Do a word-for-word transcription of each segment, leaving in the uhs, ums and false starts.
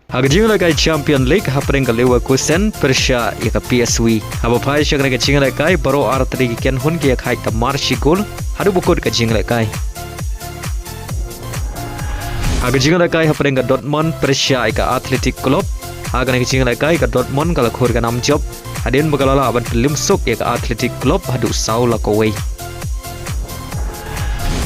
Ha ka jinglehkai Champion League, hapdeng ka Leverkusen pyrshah ïa ka P S V. Haba phai sha kane ka jinglehkai, baroh artylli ki kynhun ki ïakhaid da mar shi gol haduh ba kut ka jinglehkai. Ha ka jinglehkai hapdeng ka Dortmund pyrshah ïa ka Athletic Club, ha kane ka jinglehkai ka Dortmund ka la khur ka nam jop hadien ba ka la lah ban pynlem suk ïa ka Athletic Club haduh saw la kawei.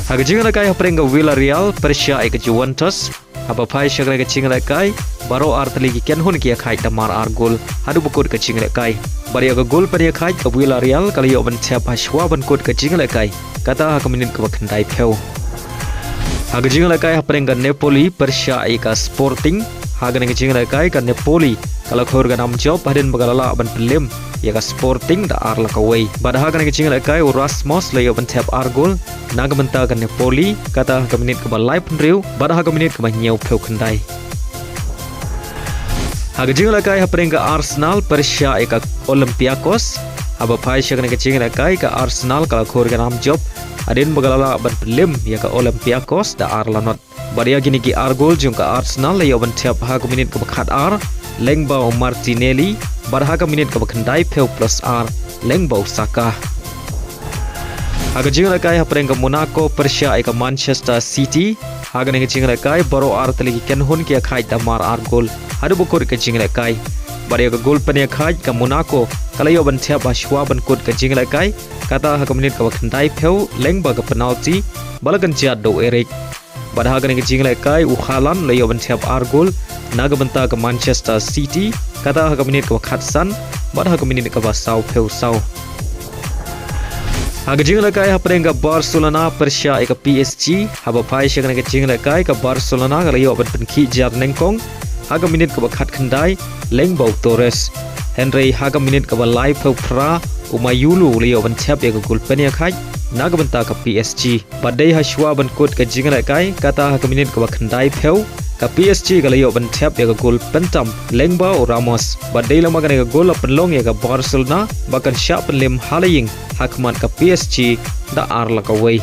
Ha ka jinglehkai hapdeng ka Villarreal pyrshah ïa ka Juventus, haba phai sha kane ka jinglehkai, baroh artylli ki kynhun ki ïakhaid da mar ar gol haduh ba kut ka jinglehkai. Bad ïa ka gol pynïakhaid ka Villarreal ka la ïoh ban thep ha shuwa ban kut ka jinglehkai, kata ha ka minit kaba khyndaiphew. Ha ka jinglehkai hapdeng ka Napoli pyrshah ïa ka Sporting, ha kane ka jinglehkai ka Napoli ka la khur ka nam jop hadien ba ka la lah ban pynlem ïa ka Sporting da ar la kawei. Bad ha kane ka jinglehkai u Rasmus la ïoh ban thep ar gol na ka bynta ka Napoli, kata ha ka minit kaba laiphew hynriew bad ha ka minit kaba hynñiewphew khyndai. Ha ka jinglehkai hapdeng ka Arsenal pyrshah ïa ka Olympiacos, haba phai sha kane ka jinglehkai ka Arsenal ka la khur ka nam jop hadien ba ka la lah ban pynlem ïa ka Olympiacos da ar la not. Bad ïa kine ki ar gol jong ka Arsenal la ïoh ban thep ha ka minit kaba khatar lyngba u Martinelli, bad ha ka minit kaba khyndaiphew plus ar lyngba u Saka. Ha ka jinglehkai hapdeng ka Monaco pyrshah ïa ka Manchester City, ha kane ka jinglehkai baroh artylli ki kynhun ki ïakhaid da mar ar gol haduh ba kut ka jinglehkai. Bad ïa ka gol pynïakhaid ka Monaco ka la ïoh ban thep ha shuwa ban kut ka jinglehkai, kata ha ka minit kaba khyndaiphew lyngba ka penalty ba la kynjat da u Eric. Bad ha kane ka jinglehkai u Haaland la ïoh ban thep ar gol na ka bynta ka Manchester City, kata ha ka minit kaba khatsan bad ha ka minit kaba sawphew saw. Ha ka jinglehkai hapdeng ka Barcelona pyrshah ïa ka P S G, haba phai sha kane ka jinglehkai ka Barcelona ka la ïoh ban pynkhih jar nyngkong ha ka minit kaba khatkhyndai lyngba u Torres. Hynrei ha ka minit kaba laiphew phra u Mayulu u la ïoh ban thep ïa ka gol pynïakhaid na ka bynta ka P S G. Bad dei ha shuwa ban kut ka jinglehkai, kata ha ka minit kaba khyndaiphew, ka P S G ka la ïoh ban thep ïa ka gol pyntam lyngba u Ramos. Bad dei lama kane ka gol la pynlong ïa ka Barcelona ba kan shah pynlem ha la ïing ha khmat ka P S G da ar la kawei.